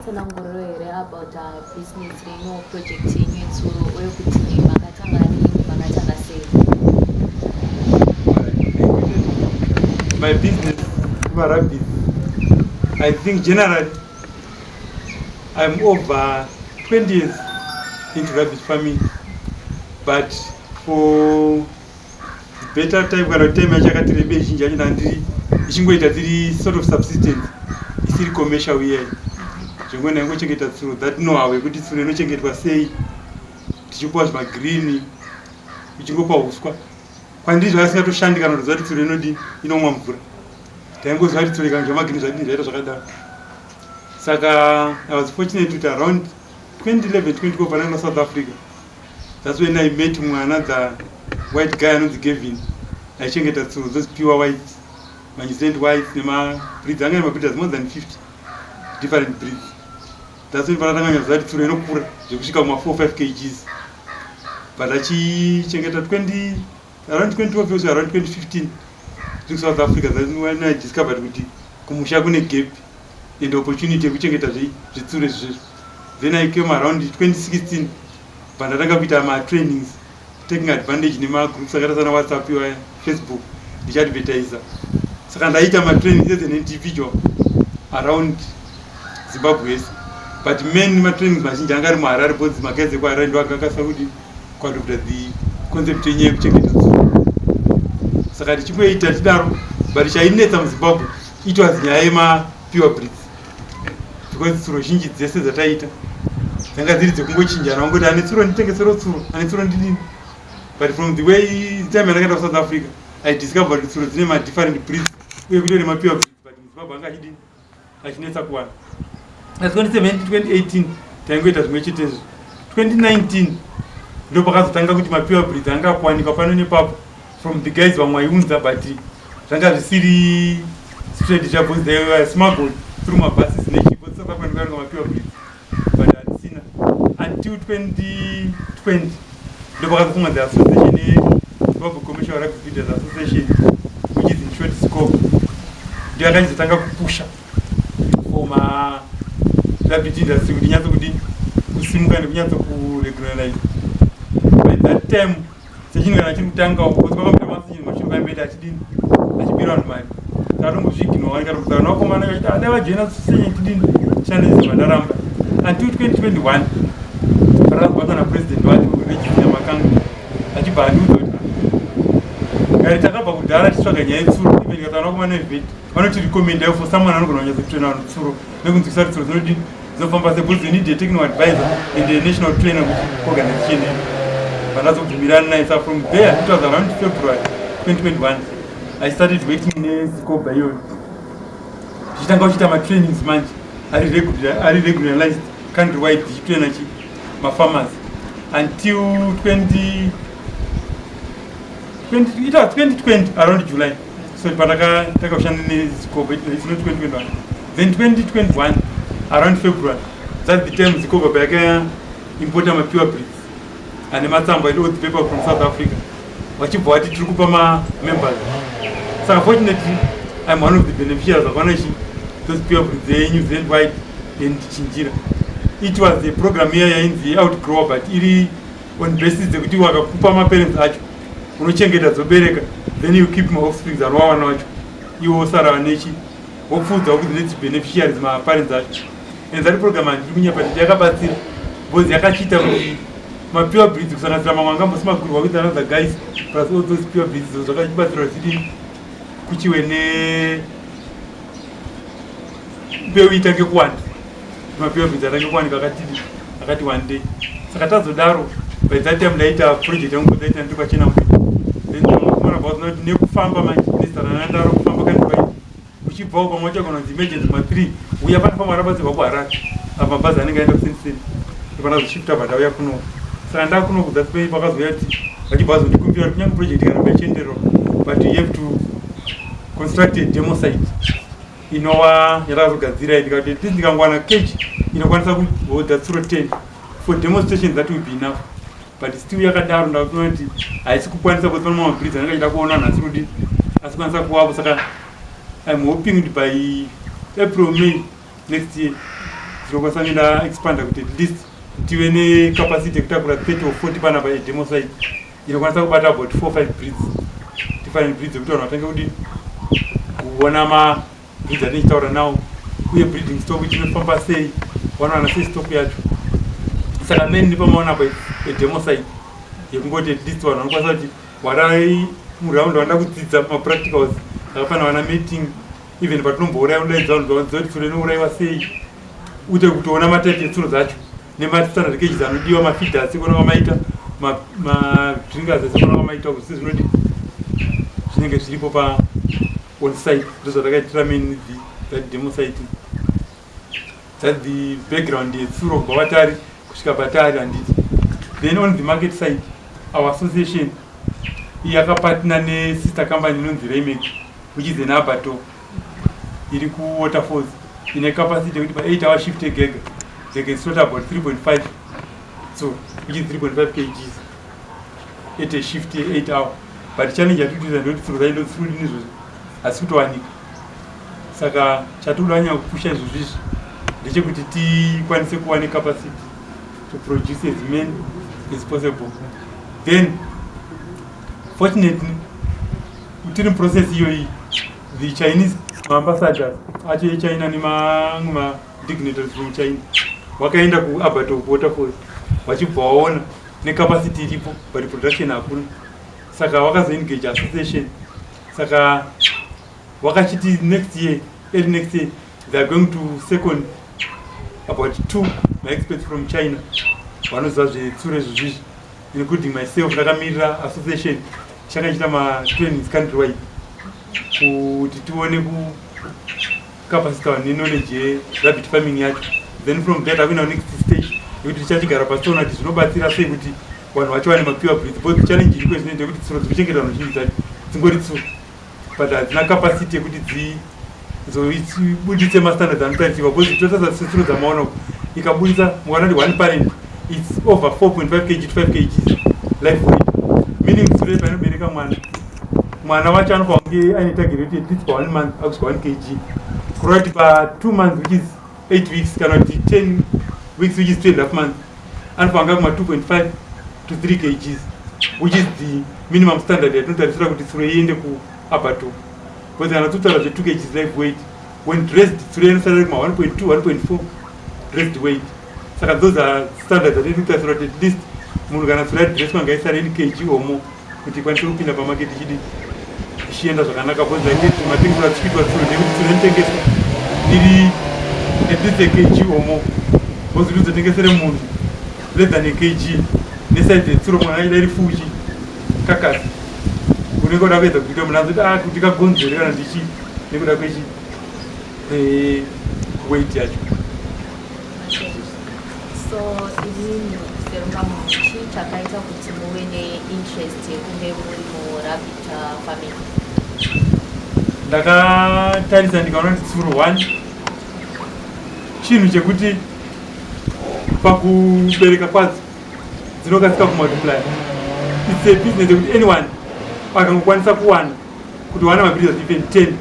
Tsananguriro here about business renyu, project yenyu yetsuro, uye kuti makatanga rini, makatanga sei? My business, marabbits, I think generally I'm over 20 years into rabbit farming, but for better time kana kuti time yacho yakati rebei, zhinji yacho ndandiri ichingoita dziri sort of subsistence, isiri commercial iyai. Zvimwe ndaingochengeta tsuro, that know-how yekuti tsuro inochengetwa sei, tichipuwa zvimagreen, ichingopa uswa. Kwandiri zvakasingatoshandi kana kutoziva kuti tsuro inodi inomwa mvura. Taingoziva kuti tsuro ikanzwa magreen, zvadini, zvaita zvakadaro. Saka I was fortunate kuti around 2011, 2012, pandaenda South Africa, that's when I met mumwe another white guy anonzi Gavin, aichengeta tsuro dzozi pure white, maNew Zealand whites, nemabreeds anga nemabreeders more than 50 different breeds. That's when panatanga kuti tsuro inokura zvekusvika kuma 4 5 kgs. But achichengeta 20 around 2012 also, around 2015 tiri kuSouth Africa, that's when I discovered kuti kumusha kune gap and opportunity yekuchengeta zvitsuro izvozvo. Then I came around 2016, pandatanga kuita matrainings, taking advantage nemagroups akaita sana WhatsApp iwaya, Facebook, ndichiadvertisa. Saka ndaita matrainings as an individual around Zimbabwe yese, but main matrainings mazhinji anga ari muHarare, because maguys ekuHarare ndo anga akasa kuti kuadopta the concept yenyaya yekuchengeta tsuro. Saka tichingoita tidaro, but chainetsa muZimbabwe, it was nyaya yemapure breeds, because tsuro zhinji dzese dzataita dzanga dziri dzekungochinjana, wangoti ane tsuro nditengesero tsuro, ane tsuro ndidini. But from the way time yandakaenda kuSouth Africa, I discovered kuti tsuro dzine madifferent breeds, uye kutori nemapure breeds, but muZimbabwe anga achidini, achinetsa kuwana. Asi 2017, 2018 taingoita zvimwe chetezvo. 2019 ndo pakazotanga kuti mapure breeds anga akuwanikwa pano nepapo from the guys vamwe vaiunza, but zvanga zvisiri straight because they were smuggled through mabuses nechipo. South Africa ndikaoneka mapure breeds, but hatisina until 2020. Ndo pakazofungwa the association yeZimbabwe Commercial Rabbit Breeders Association, which is in short ZICOBRA. Ndio yakachizotanga kupusha for ma rabbit industry kuti inyatso kudi kusimuka nekunyatso kuregularize. By that time sechinhu kana chiri kutangawo, because kwakambira masechinhu mashure vaimboita achidini, achibira vanhu mari. Saka tombozviignore, nikatokusana vakomana vachiti adai vajoina association tidini tishandise, vandaramba until 2021, parakazobata napresident wacho Regis Nyamakanga, achibva andiudza kuti kare takabva kudhara tichitsvaga nyaya yetsuro, even ikataura vakomana vevet vanotirecommenda for someone anogona kunyatsokutraina vanhu tsuro nekunzwisa kuti tsuro dzinodini, dzinofamba sei, because you need a technical advisor and a national trainer kuti organization yedu. Vandazobvumirana naye. Sa from there, it was around February 2021, I started working neZICOBRA iyoyo, tichitanga kuchiita matrainings manje ari regularized country wide, tichitraina chi mafarmers until 20 20, it was 2020 around July. So pandakatanga kushanda neZICOBRA, it's not 2021, then 2021 around February, that's the time ZICOBRA payakaimporta mapure breeds ane matsamba and all the paper from South Africa, vachibva vati tiri kupa mamembers. Saka fortunately I'm one of the beneficiaries vakaona chi those pure breeds eNew Zealand white and chinjira. It was a program iya yainzi outgrower, but iri on basis dzekuti wakakupa maparents acho, unochengeta dzobereka, then you keep maoffsprings anowawana wacho, iwe wosara nechi wopfuudza kuti nechi beneficiaries maparents acho. And that program, handiri kunyepa, titi yakabatsira, because yakachiita kuti mapure breeds, kusanganisira mamwe angambosmugglwa with another guys, plus all those pure breeds, zvakachibatsira kuti kuchiwe ne mbeu itange kuwanda, mapure breeds atange kuwanika akati one day. Saka tazodaro, by that time ndaita project yangu, ndaita ndiri kwachena mwe, then kuti nekufamba manje nezita ranandaro kufamba kandiwaiti uchibvawo pamwe wacho kanonzi emergency ma3 uya panofamba rabatsirwa kuHarare, apa mabhazi anenge aenda kuSenseni, panazoshifuta bva ndauya kuno. Saka ndakuno kudzasipei, pakazouya ti vachibva vazondikumbira kuti kunyange project ikaramba ichiendererwa, but you have to construct a demo site inova yatakazogadzira. Ndikati at least ndikangowana cage inokwanisa kuhodha tsuro 10 for demonstration, that will be enough. But still yakadaro ndakuona kuti haisi kukwanisa, kuti pane mamabreeds anenge achida kuona nhasi kuti asi kwanisa kuvapo. Saka I'm hoping kuti by April, May next year Tinokwanisa kuenda expanda kuti at least tive necapacity yekutakura 30 or 40 panapa edemo site inokwanisa kubata about 4 5 breeds, different breeds, ekuti vanhu vatange kudi kuona mabreeds atinenge tichitaura nawo, uye breeding stock inofamba sei, vanowana sei stock yacho. Saka main nepamaona apa edemo site yekungoti at least vanhu vanokwanisa kuti warai muround, vanoda kudzidza mapracticals akafanira, vana mating, even patinombouraya, unodaidza vanhu vadziva kuti tsuro inourayiwa sei, uite kutoona matype etsuro dzacho nemastandard cages anodiwa, mafeeders ekuona kwamaita, madrinkers ekuona kwamaita, zvese zvinodi zvinenge zviripo pa on site. Ndo zvatakaitira main that demo site. That the background yetsuro kubva patari kusvika patari, handiti? Then on the market side, our association yakapartner nesister company inonzi Rimac, which is an abattoir iri kuWaterfalls, ine capacity yekuti pa8 hour shift egega they can slaughter about 3.5, so which is 3.5 kgs at a shift ye8 hour. But challenge yatiri kuita ndekuti tsuro dzacho ndotsirudini izvozvo hasi kutowanika. Saka chatikuda kunyanya kupusha izvozvo izvi ndechekuti tikwanise kuva necapacity to produce as many as possible. Then fortunately, tiri muprocess iyoyi, the Chinese maambassadors acho eChina nemamwe madignitaries from China vakaenda kuabattoir kuWaterfalls, vachibva vaona necapacity iripo, but production hakuna. Saka vakazoengage association. Saka vakachiti next year, early next year, they are going to second about two maexperts from China vanoziva zvetsuro izvozvizvi, including myself ndakamirira association. Chakachiita matrainings countrywide kuti tione kucapacita vanhu neknowledge yerabbit farming yacho. Then from there takuenda next stage yekuti tichachigara pasi toona kuti zvinobatsira sei kuti vanhu vacho vane mapure breeds, because challenge iriko zvino ndekuti tsuro dzikuchengeta vanhu zhinji dzacho dzingori tsuro, but hadzina capacity yekuti dzizobuditse mastandards anotarisirwa, because totarisa setsuro dzamaona ikabudisa, mukaona kuti one parent, it's over 4.5 kg to 5 kg live weight, meaning tsuro painobereka mwana, mwana wacho anofanira kunge aine target yekuti at least pa one month akusvika 1 kg, kureva kuti pa 2 months, which is 8 weeks, kana kuti 10 weeks, which is 2.5 months, anofanira kunge kuma 2.5 to 3 kgs, which is the minimum standard yatinotarisira kuti tsuro iende kuabattoir. Because kana totaura zve2 kgs live weight, when dressed, tsuro inosara kuma 1.2, 1.4 dressed weight. Saka those are standards atiri kutarisira kuti at least munhu kana tsuro yadresswa ngaisare iri kg or more kuti ikwanise kupinda pamarket ichidi ichienda zvakanaka. Because like matengesero achiitwa tsuro ndekuti tsuro inotengeswa iri at least a kg or more, because kuti uzotengesere munhu less than a kg nesize yetsuro, mwana aida iri fuchi kakasi, unenge uda kuedza kuita munhu azoti, ah, kuti kagonzere kana ndichi nekuda kwechi weight yacho. So inini serungamunhu, chii chakaita kuti muve neinterest yekunge muri murabbit farming? Ndakatarisa ndikaona kuti tsuro, one, chinhu chekuti pakubereka kwadzo dzinokasika kumultiply. It's a business yekuti anyone akangokwanisa kuwana kuti wana mabreeders even 10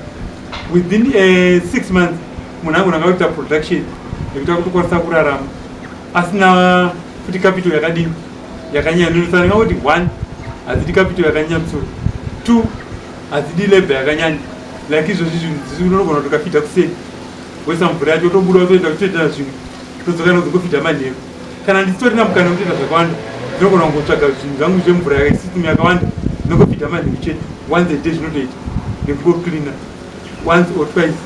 within 6 months, munhu angona angakuita production yekuti akutokwanisa kurarama asina futi capital yakadini, yakanyanya. Ndinosa ndingangoti, one, hadzidi capital yakanyanya tsuro. Two, hadzidi labor yakanyanya. Like izvozvi zvinhu unogona kuti ukafidha kuseni, woisa mvura yacho, wotobuda, wotoenda kutoita zvimwe, todzoka nozongofidha manheru. Kana ndisitorina mukana wekutoita zvakawanda, ndinogona kungotsvaga zvinhu zvangu zvemvura, system yakawanda, ndinongofidha manheru chete once a day. Zvinotoita nekungocleana once or twice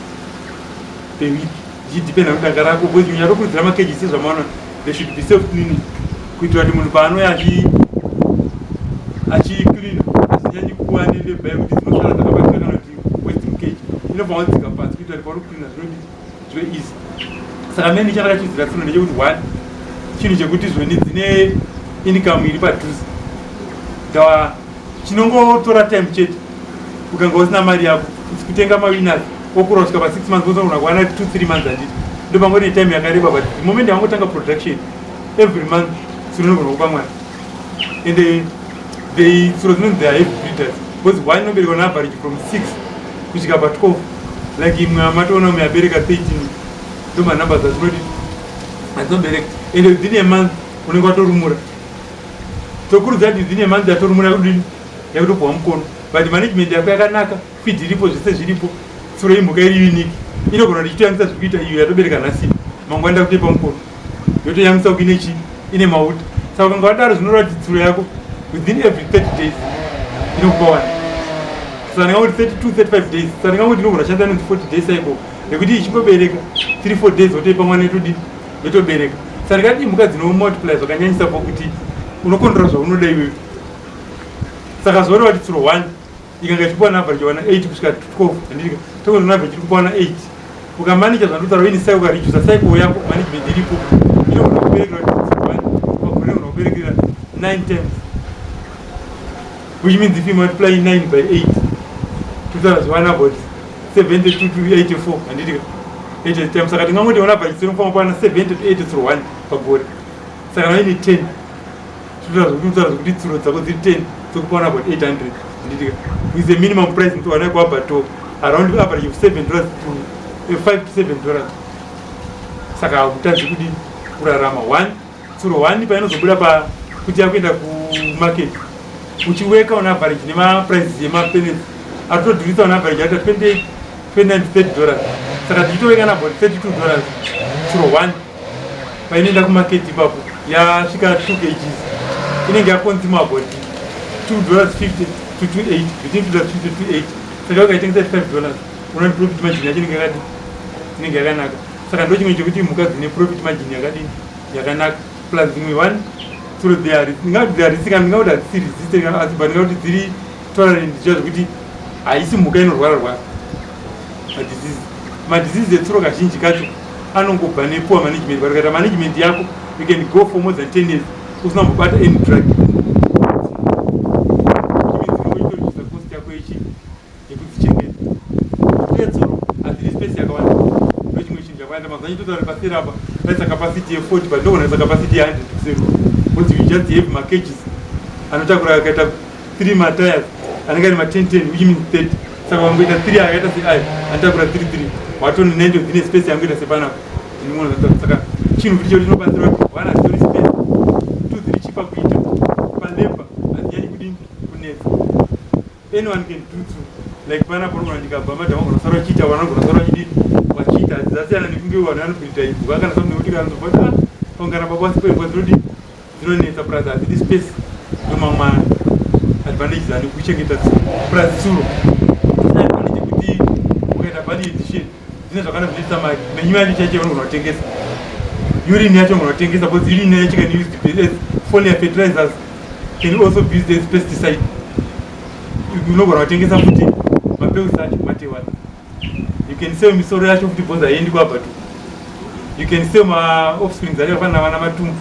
per week, zvichidependa kuti danga rako, because unyatokurudzira macages sezvamaona, they should be self cleaning, kuitira kuti munhu paanouya achicleana hazvinyanyi kuva nelabor yekuti dzinosara dzakabatika kana kuti waste mucage. Inofanira kudzika pasi kuitira kuti paunocleana zvinodi zvive easy. Saka meni chandakachidzira tsuro ndechekuti, one, chinhu chekuti zvoni dzine income iri padhuze. Ndawa chinongotora time chete. Ukanga usina mari yako kutenga maweaners, okura kusvika pa6 months, ozogona kuwana 2 3 months, handiti? Ndo pangori netime yakareba, but the moment yavangotanga production, every month tsuro inogona kupa mwana. And they, tsuro dzinonzi they are heavy breeders, because one inoberekwa neaverage from 6 kusvika pa12. Like imwe amatoona umwe yabereka 13. Ndo manumbers atinoti Hadzinobereka, ende within a month unenge watorumura. Tokurudzira kuti within a month yatorumura, yakudini? Yakutopuhwa mukono. But management yako yakanaka, feed iripo, zvese zviripo. Tsuro imhuka iri unique, inogona kuti ichitoyamwisa zviri kuita iyo yatobereka nhasi, mangwana ndakutoipa mukono, yotoyamwisa kuine chii, ine mauta. Saka ukanga wadaro, zvinoreva kuti tsuro yako within every 30 days inokupa one. Saka ndingangoti 32, 35 days. Saka ndingangoti inogona kushandisa inonzi 40 days cycle, nekuti ichingobereka 3, 4 days wotoipa mwana, yotodini? Yotobereka. Saka ndingati imhuka dzinomultiply zvakanyanyisa pokuti unocontrola zvaunoda iwewe. Saka zvoreva kuti tsuro 1 ikanga ichipuwa naaverage wana 8 kusvika 12, handiti? Tokuti naaverage iri kupa wana 8, ukamanager zvandotaura, uine cycle, ukaredusa cycle yako, management iripo, inogona kuberekera kuti tsuro 1 pagore inogona kuberekera 9 times, which means if you multiply 9 by 8, totaura zviwana about 72 to 84, handiti? 80 times. Saka tingangoti ona average tsuro inofamba kuwana 70 to 80 tsuro 1 pagore. Saka kana ine 10, totaura zvekuti tsuro dzako dziri 10 dzokupawana about 800, handiti? With the minimum price mutowana kuabattoir around average of $7 to 5 to $7. Saka hakutadzi kudini kurarama. One tsuro one painozobuda pa kuti yakuenda kumarket, uchiweka on average nemaprices emapellets atodhurisa, on average aita 28, 29 to $30. Saka tichitoweka na about $32 tsuro one painoenda kumarket ipapo, yasvika 2 kgs, inenge yaconsume about $2.50 to 2.8, between $2.50 to 2.8. Saka ukaitengesa $5, unoona profit margin yacho inenge yakadii? Inenge yakanaka. Saka ndo chimwe chekuti mhuka dzine profit margin yakadini? Yakanaka. Plus dzimwe one tsuro, ndingati they are resistant, ndingati hadzisi resistant, asi but ndingati dziri tolerant, zviya zvekuti haisi mhuka inorwara rwara madisease. Madisease etsuro kazhinji kacho anongobva nepoor management, but ukaita management yako, you can go for more than 10 years usina kumbobata any drug. Inotoredusa cost yako yekudzichengeta. Uye tsuro hadzidi space yakawanda, ndo chimwe chinhu chakawanda. Mazuva achitotaura paseri apa vaisa capacity ye40, but ndogona kuisa capacity ye100 kuseri, because you just have macages anotakura akaita 3 matires anenge ari ma10 10, which means 30. Saka vangoita 3 akaita seayo anotakura 3 3, watone 90 dzine space yangoita sepanapa. Saka chinhu futi chekuti chinobatsira kuti one, hadzitori space; two, dziri cheaper kuita palabor, hadzinyanyi kudini? Kunetsa. Anyone can do too. Like panapa unogona ndikabva madhamu, agona kusara vachiita, vanogona kusara vachidini, vachiita. Dzasiyana nekunge vanhu vanobreeda imbwa kana something, nekuti kanzobva kuti ah, pangana baba wasipo, imbwa dzinodini? Dzinonetsa. Plus hadzidi space. Ndo mamwe advantages ane kuchengeta tsuro. Plus tsuro dzine advantage yekuti ukaita value addition, dzine zvakawanda zvinoitisa mari. Manure yacho chaicho unogona kutengesa, urine yacho unogona kutengesa, because urine yacho can used as foliar fertilizers, can also be used as pesticide. Unogona kutengesa futi mapelts acho, matewa. You can sell misoro yacho futi, because haiendi kuabattoir. You can sell maoffsprings acho, akafanana vana matumbu,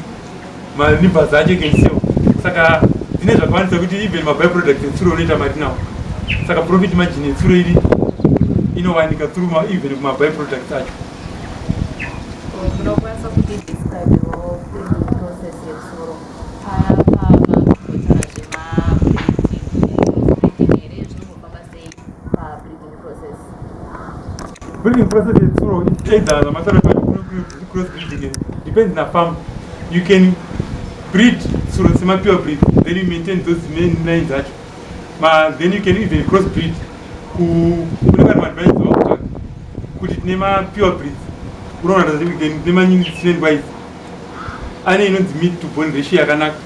malivers acho you can sell. Saka dzine zvakawandisa kuti even maby products etsuro unoita mari nawo. Saka profit margin yetsuro iri inowanika through even kumaby products acho. Munokwanisa kutidescribewo breeding process yetsuro? Pamakumbotara zvemabreeding here, zvinombofamba sei pabreeding process? Breeding process yetsuro, either zvamataura, cross breeding, depends na farm. You can breed tsuro semapure breed, then you maintain those main lines acho. Then you can even cross breed. Kune vanhu vanhu vakutsvaga kuti tine mapure breeds, unoona tine maNew Zealand Whites, ane inonzi meat to bone ratio yakanaka,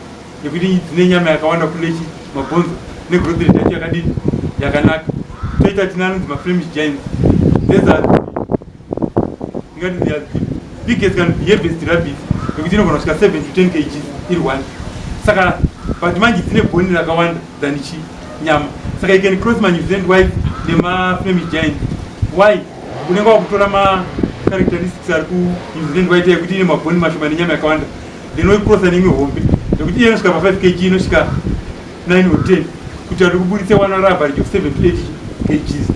yekuti dzine nyama yakawanda kune chi mabhonzo, negrowth rate yacho yakadini? Yakanaka. Toita tine anonzi maFlemish Giants. These are, ndingati, they are the biggest kana the heaviest rabbits, yekuti inogona kusvika 7 to 10 kg iri one. Saka but manje dzine bone rakawanda than chi nyama. Saka you can cross maNew Zealand White nemaFlemish Giant. Why? Unenge wakutora macharacteristics ari kuNew Zealand White, yekuti ine mabhoni mashoma nenyama yakawanda, then oicrossa neimwe hombe yekuti iye inosvika pa5 kg, inosvika 9 or 10, kuti ari kuburitse one average of 7 to 8 kgs.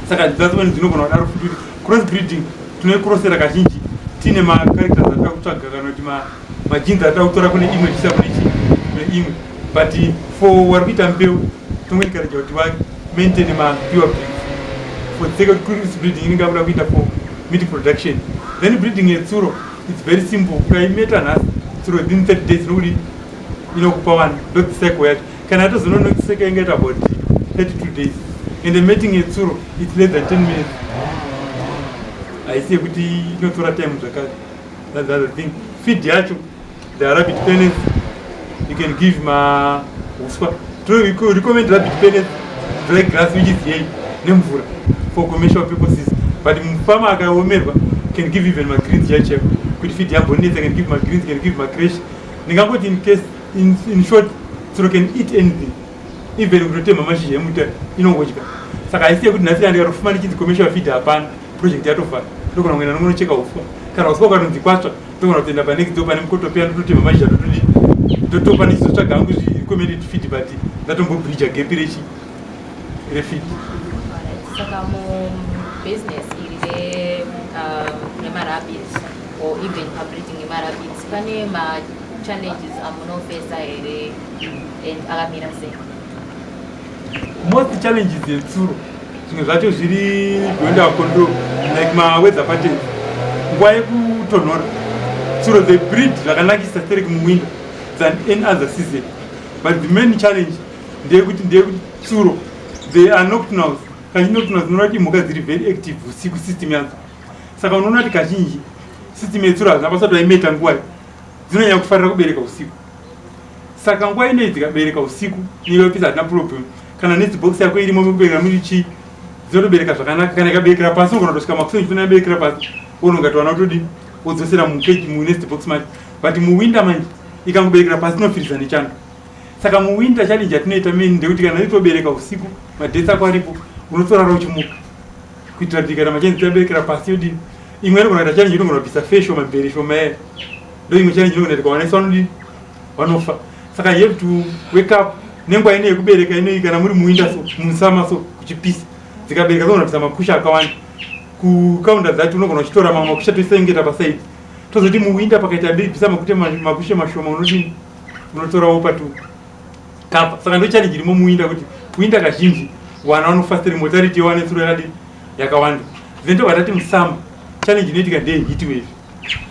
Saka that's when dzinogona kudaro futi kuti cross breeding tinoicrossera kazhinji tiine macharacters atida kutsvaga, kana kuti magenes atida kutora kune imwe tichisa kune chi kune imwe. But for wari kuita mbeu, tongoencourage kuti vamaintain mapure breeds for the sake of cross breeding inenge akuda kuita for meat production. Then breeding yetsuro It's very simple. Ukaimeta nhasi tsuro, within 30 days nokuti inokupa vana. Ndo cycle yacho. Kana yatozononokiseka ingaita about 32 days. And the mating yetsuro, it's less than 10 minutes. Haisi yekuti inotora time zvakare. That's the other thing. Feed yacho, the rabbit pellets. You can give mauswa. Recommend rabbit pellets, dry grass, which is hay, nemvura for commercial purposes. But mufarmer akaomerwa can give even magreens chaichaiko kuti feed yambonetsa. Can give magreens, can give macrash. Ndingangoti in case in short, tsuro can eat anything, even kutotema mashizha emuti inongodya. Saka haisi yekuti nhasi kana ndikatofuma ndichinzi commercial feed hapana, project yatofara. Ndogona kuenda nongonocheka uswa. Kana uswa ukatonzi kwatsva, ndogona kutoenda panext door pane mukotopeya, ndototema mashizha, totodi ndotopa, ndichizotsvaga hangu zvirecommended feed, but ndatombobridja gap rechi refeed. Saka mubusiness iri remarabbits or even pabreeding yemarabbits, pane machallenges amunofesa here and akamira sei? Most challenges yetsuro, zvimwe zvacho zviri beyond our control, like maweather patterns, nguva yekutonhora. Tsuro, they breed zvakanakisa sterek muwinter than any other season. But the main challenge ndeyekuti tsuro, they are nocturnals. Kazhinji nocturnals unoona kuti imhuka dziri very active usiku, system yadzo. Saka unoona kuti kazhinji system yetsuro hazina pasati vaimeta nguvayo. Dzinonyanya kufarira kubereka usiku. Saka nguva inoi dzikabereka usiku, nyika yopisa, hatina problem. Kana nest box yako irimo mekuberekera muri chii, dzinotobereka zvakanaka. Kana ikaberekera pasi, unogona kutosvika makuseni chifuna yaberekera pasi, unongati wana kutodii, wodzosera mucage, munest box macho. But muwinter manje, ikangoberekera pasi inofirisa nechando. Saka muwinter challenge yatinoita main ndekuti kana itobereka usiku, madeaths ako aripo, unotorara uchimuka kuitira kuti kana machanzi yaberekera pasi yodini. Imwe inogona kuita challenge, inogona kubvisa fur shoma, mvere shoma yaya. Ndo imwe challenge inogona kuita vana vanodini, vanofa. Saka you have to wake up nenguva ino yekubereka inoi. Kana muri muwinter so, musummer so, kuchipisa, dzikabereka dzinogona kubvisa makusha akawanda. Kukaunda dzacho unogona uchitora mamwe makusha toisengeta paside. Tozoti muwinter pakaita bvisa makushe mashoma, unodini, unotorawo patu kapa. Saka ndo challenge irimo muwinter, kuti winter kazhinji wana vanofastiri, mortality yewana tsuro yakadini, yakawanda. Then tobva tati musummer, challenge inoitika ndeye heat wave.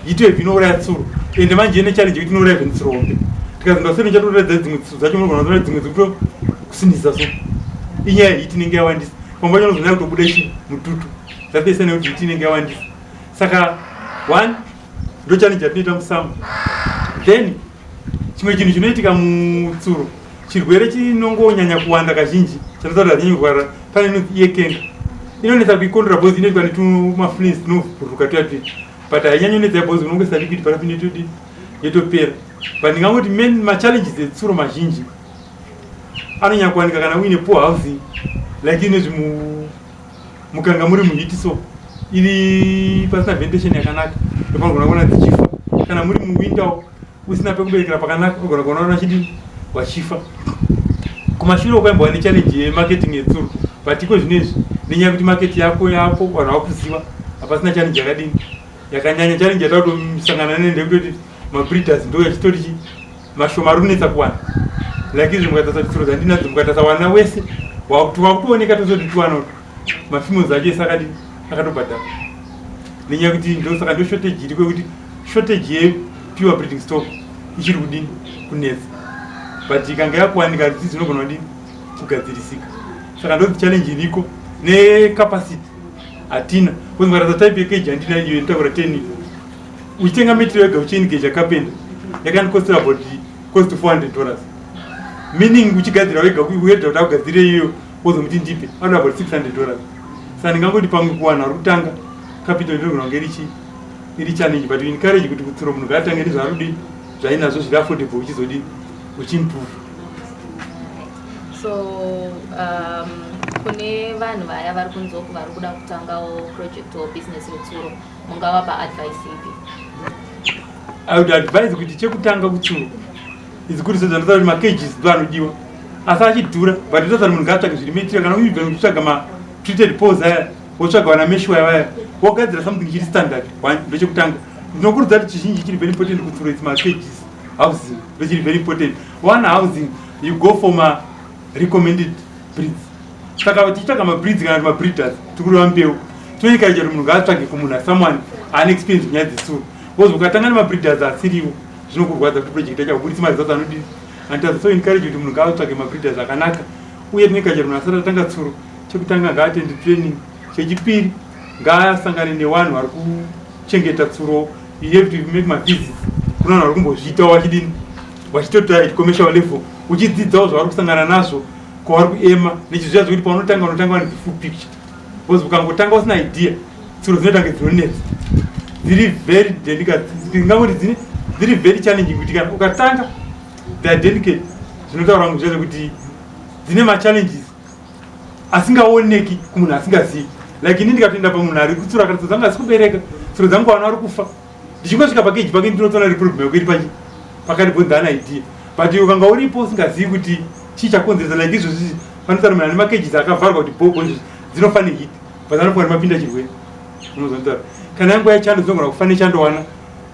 Heat wave inouraya tsuro. Ende manje ine challenge yekuti inouraya even tsuro hombe. Tikazinda seno chatoratidza dzimwe tsuro dzacho, munogona kutora dzimwe dzekuto kusinisa. So inyaya yeheat inenge yawandisa. Pamwe pacho unozonyanya kutobuda ichi mututu zvapesa nekuti heat inenge yawandisa. Saka one ndo challenge yatinoita musummer. Then chimwe chinhu chinoitika mutsuro, chirwere chinongonyanya kuwanda kazhinji, chanotaura kuti kurwara, pane inonzi ear canker. Inonetsa kuicontrola because inoitwa netumaflies tunovhuruka tuya tuya, but hainyanyonetsa because unongoisa liquid paraffin, yotodi yotopera. But ndingangoti main machallenges etsuro mazhinji anonyanya kuwanika kana uine poor housing, like inezvi mukanga muri muheat, so iri pasina ventilation yakanaka, ndopanogona kuona dzichifa. Kana muri muwinter, usina pekuberekera pakanaka, unogona kuona vachidini, vachifa. Kumashure kwaimbova nechallenge yemarketing yetsuro, but iko zvinezvi, nenyaya yekuti market yako yapo, vanhu vakuziva, hapasina challenge yakadini, yakanyanya. Challenge yatakutomusangana nayo ndekutoti mabreeders ndo yachitori chi mashoma ari kunetsa kuwana. Like izvi, mukatarisa tsuro dzandinadzo, mukatarisa wana wese wakutooneka, tozoti tiwana mafemales acho ese akadini, akatobhadhara, nenyaya yekuti ndo saka ndo shortage iriko, yekuti shortage yepure breeding stock ichiri kudini, kunetsa. But ikanga yakuwanika, dzidzi dzinogona kudini, kugadzirisika. Saka ndo challenge iriko. Necapacity hatina, because mukatarisa type yecage handina iyo inotakura 10, uchitenga material yega, uchiengage carpenter, yakandikostera about close to $400, meaning uchigadzira wega, uedha kuti akugadzire iyoyo, wozomuti ndipe, anoda about $600. Saka ndingangoti pamwe kuwana uri kutanga, capital inogona kunge irichi iri challenge. But encourage kuti kutsuro munhu ngaatange nezvaari kudini, zvainazvo zviri affordable, uchizodini, uchiimprove. So kune vanhu vaya vari kunzoku vari kuda kutangawo project or business yetsuro, mungavapa advice ipi? I would advise kuti chekutanga kutsuro idzi kuri sezvandataura kuti macages ndo anodiwa, asi achidhura. But ndosati munhu ngaatsvage zviri material. Kana even uchitsvaga matreated poles aya, wotsvaga vana mesh wire vaya, wogadzira something chiri standard. One, ndechekutanga ndinokurudzira kuti chizhinji chiri very important kutsuro, its macages, housing ndochiri very important. One, housing. You go for ma recommended breeds. Saka tichitsvaga mabreeds kana kuti mabreeders, tikureva mbeu, tinoencourage kuti munhu ngaatsvage kumunhu, someone ane experience munyaya dzetsuro. Because ukatanga nemabreeders asiriwo, zvinokurwadza kuti project yacho haubudisi maresults anodii. Anditaza so encourage kuti munhu ngaatsvage mabreeders akanaka. Uye tinoencourage munhu asati atanga tsuro, chekutanga ngaatende training, chechipiri ngaasangane nevanhu vari kuchengeta tsuro. You have to make mavisits kuna vanhu vari kumbozviitawo vachidini, vachitoita at commercial level, uchidzidzawo zvavari kusangana nazvo kwavari kuema nechizviya, zvekuti paunotanga unotanga vane the full picture. Because ukangotanga usina idea, tsuro dzinoita kunge dzinonetsa, dziri very delicate, ndingangoti dzine dziri very challenging, kuti kana ukatanga they are delicate. Zvinotaura vangu zviya zvekuti dzine machallenges asingaoneki kumunhu asingazivi. Like ini ndikatoenda pamunhu ari kutsura kana tsuro dzangu asi kubereka, tsuro dzangu vana vari kufa, ndichingosvika pacage pake ndinotoona ri problem yako iri pachi pakati bonza ana idea. But ukanga uripo usingazivi kuti chii chakonzeresa, like izvozvi panotaura munhu ane macages akavharwa kuti bhobho, izvozvi dzinofa neheat, but anofunga kuti mapinda chirwere. Unozotaura kana yanguva yechando dzinogona kufa nechando. Wana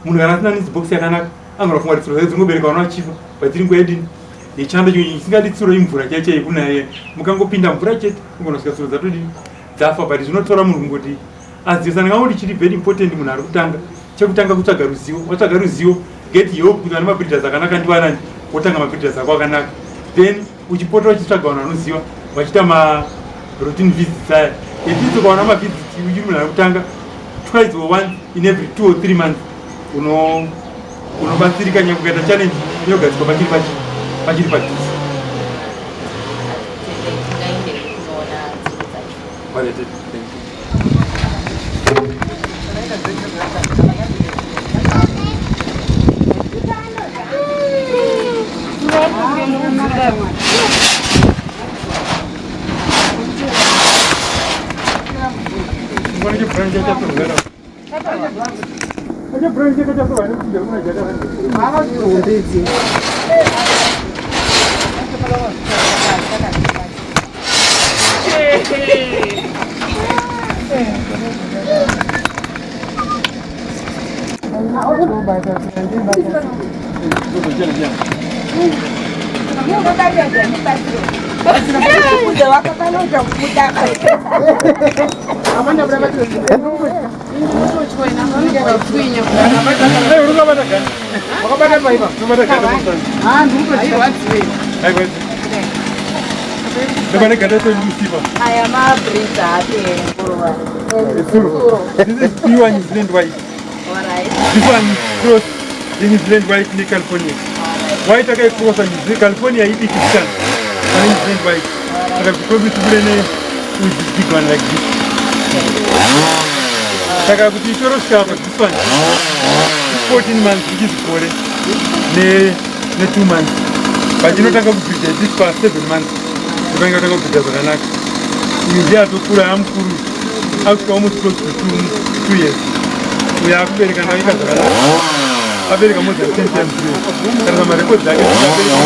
munhu kana asina nest box yakanaka anogona kufunga kuti tsuro dzake dzingobereka vana vachifa, but iri nguva yedini, yechando. Chimwe chisingadi tsuro imvura chaiyo chaiyo yekunaya. Mukangopinda mvura chete unogona kusvika tsuro dzatodini, dzafa. But zvinotora munhu kungoti azive. Saka ndingangoti chiri very important, munhu ari kutanga, chekutanga kutsvaga ruzivo. Watsvaga ruzivo, get help kuti vane mabreeders akanaka ndivanani, wotanga mabreeders ako akanaka. Then uchipota uchitsvaga vanhu vanoziva vachiita maroutine visits aya. At least ukaona mavisits uchiri munhu ari kutanga twice or once in every 2 or 3 months, unobatsirika nyange ukaita challenge inogadzikwa pachiri padhuze. Tingaende kunoona tsuro dzacho. Alright, thank you. Ngone chibranch chatorwera. Acha branch chatorwa nekuti kuna jaka. Hombedzi. Hey, urikabata gani? Wakabata paipa. Unobata ganda pamusana. Aiwa. Ndobane ganda toimusipa. Aya mabreeds ake nguruva? Tsuro. This is pure New Zealand white. This one is cross the New Zealand white ne California. White akaicrossa New Zealand, California idiki sikana. Pane New Zealand white. Saka kuti tibude ne with this big one like this. Saka kuti itorosvika apa, this one 14 months, which is gore ne 2 months. But inotanga kubreeda this pa 7 months. Inotanga kutanga kubreeda zvakanaka. Uyu ndiye atokura amukuru. Akusvika almost close to 2 years. Uyo akubereka ndaika zvakanaka. Abereka more than 10 times. Kana marecords ake abereka.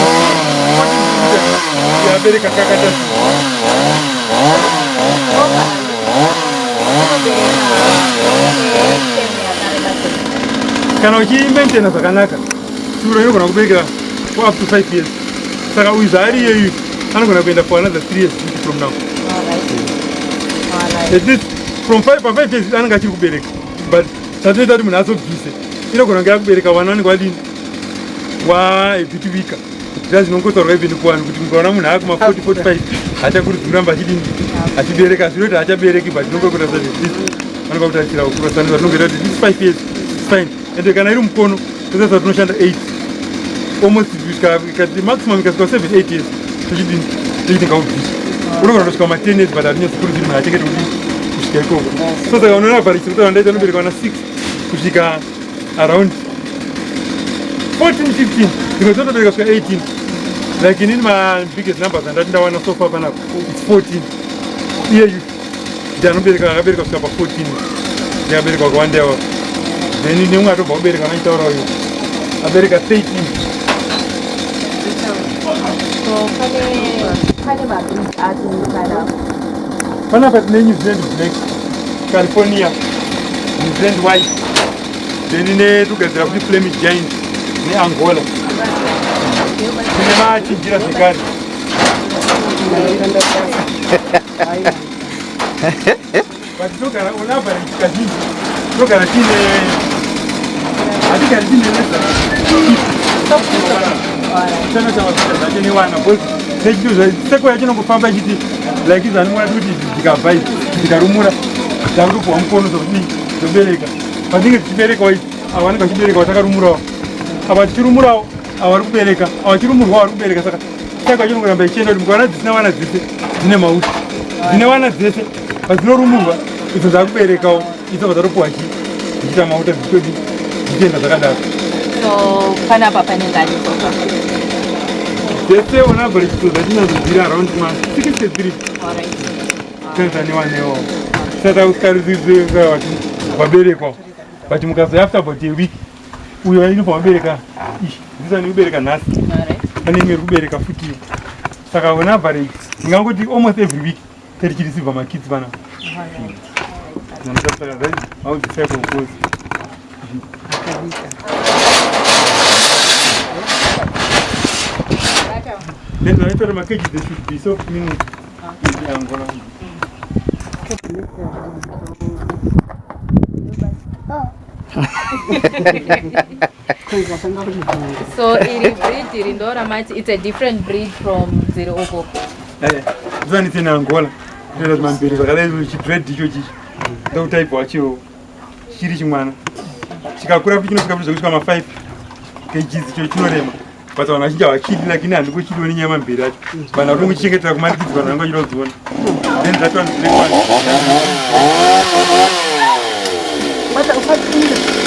Uyo abereka kakata. Unobereka term yakareba sei? Kana uchimaintaina zvakanaka, tsuro inogona kubereka for up to 5 years. Saka uyu zvaari iyeyu anogona kuenda for another 3 years from now. At least from 5 pa 5 years anenge achiri kubereka. But chatinoita kuti munhu azobvise, inogona kunge yakubereka vana vanenge vadini, wa a bit weaker. Zviya zvinongotaurwa even kuvanhu kuti mukaona munhu akuma 40 45 hachakurudziri kuramba achidini, achibereka. Zvinoti haachabereki, but zvinongokuta this vanonga kutarisira kukura. Saka zvinongoita kuti this 5 years is fine. Ende kana iri mukono tosasa tinoshanda 8 almost kusvika maximum ikasvika 7 8 years tochidini, tochiti ngaubvisa. Unogona kutosvika ma 10 years, but hatinyatsokurudziri munhu achengete kudini kusvika ikoko. So saka unoona average sekutaura ndaita unobereka vana 6 kusvika around 14 15, dzimwe dzotobereka kusvika 18. Like inini ma biggest numbers andati ndawana so far panapa, it's 14. Iyeyu ndi anobereka, akabereka kusvika pa 14, ndikabereka wakawanda iwapo. Then nemumwe atobva kubereka anachitaura uyu abereka 13. So pane mabreeds api panapa? Panapa tine New Zealand Black, California, New Zealand White, then netugadzira kuti Flemish Giant neAngola. Tine machinjira zvekare. But togara on average kazhinji togara tiine Hatigari tineneza chana chamakuita zvacho newana because nechito seko yacho inongofamba ichiti like izani mwana kuti dzikabva idzi dzikarumura dzakutopuhwa mukono zvokudii dzobereka. Padzinenge dzichiberekawo idzi, ava vanenge vachiberekawo takarumurawo, ava tichirumurawo, ava vari kubereka, ava vachirumurwawo vari kubereka. Saka seko yacho inongoramba ichienda kuti mukaona dzisina vana dzese dzine mauti, dzine vana dzese padzinorumurwa idzo dzakuberekawo idzo padzatopuhwa chii dzichiita mauta dzichitodii dzichienda zvakadaro. So panapa pane ngani so far? Dzese on average so dzatinadzo dziri around ma 63. Tenza newanewo saka usikarizivati vaberekwa, but mukazoya after about a week uyo inobva wabereka ishi ndisani kubereka nhasi. Pane imwe iri kubereka futi. Saka on average ndingangoti almost every week tichireceiva makits panapa. Saka that's how the cycle goes. Then vanotora makeji, they should be soft minute Angola. So iri breed iri ndo ramati it's a different breed from dziri ukoko? Zvanitse neAngola inoita zvimamberi zvakadai, chidread icho chichi ndokutaibva wacho chiri chimwana. Chikakura futi chinosvika futi zvekusvika ma5 kgs. Icho chinorema, but vanhu vazhinji havachidi, lakini handingochidiwo nenyaya yemamberi acho. Vanhu vatongochichengetera kumanikidzwa, vanhu vanenge vachida kudziona. Then that one, black one,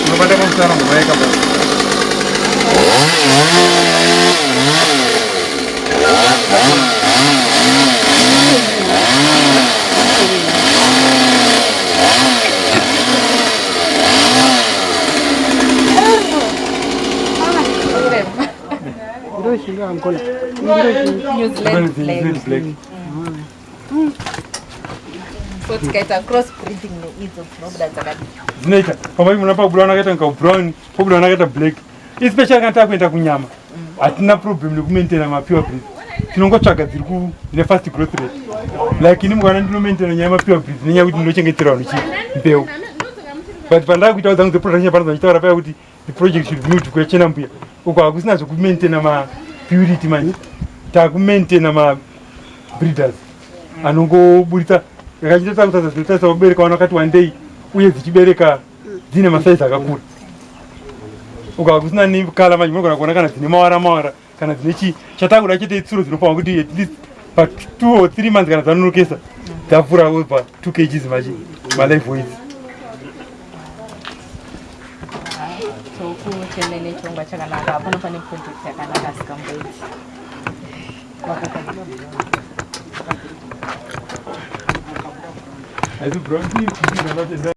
unobata pamusana mamaika ba. Kurema. Ndoshinga Angola. Ndoshinga. New Zealand Black. New Zealand Black. So tikaita cross breeding neidzo dzinobuda dzakadii? Dzinoita pamwe muna pabuda vana akaita nka brown, pobuda vana akaita black, especially kana takuenda kunyama. Hatina problem nekumaintaina mapure breed, tinongotsvaga dziri dzine fast growth rate. Like ini mukaona ndinomaintaina nyaya yemapure breed nenyaya yekuti ndinochengetera vanhu chii mbeu, but pandakuitawo dzangu dzeproduction pano dzachitaura paya kuti the project should be moved kuyachena mbuya uko hakusina zvekumaintaina mapurity. Manje takumaintaina mabreeders anongoburitsa yakachita kutadza dzinotarisa kubereka vana vakati wandei uye dzichibereka dzine masaizi akakura. Uko hakusina necolour. Manje munogona kuona kana dzine mawara mawara kana dzine chii. Chatakuda chete itsuro dzinofanwa kuti at least pa2 or 3 months kana dzanonokesa dzapfuura over 2 kgs machi malive weights. Tokuchene nechirongwa chakanaka pano, pane project yakanaka sikamboiti. Haisi brown.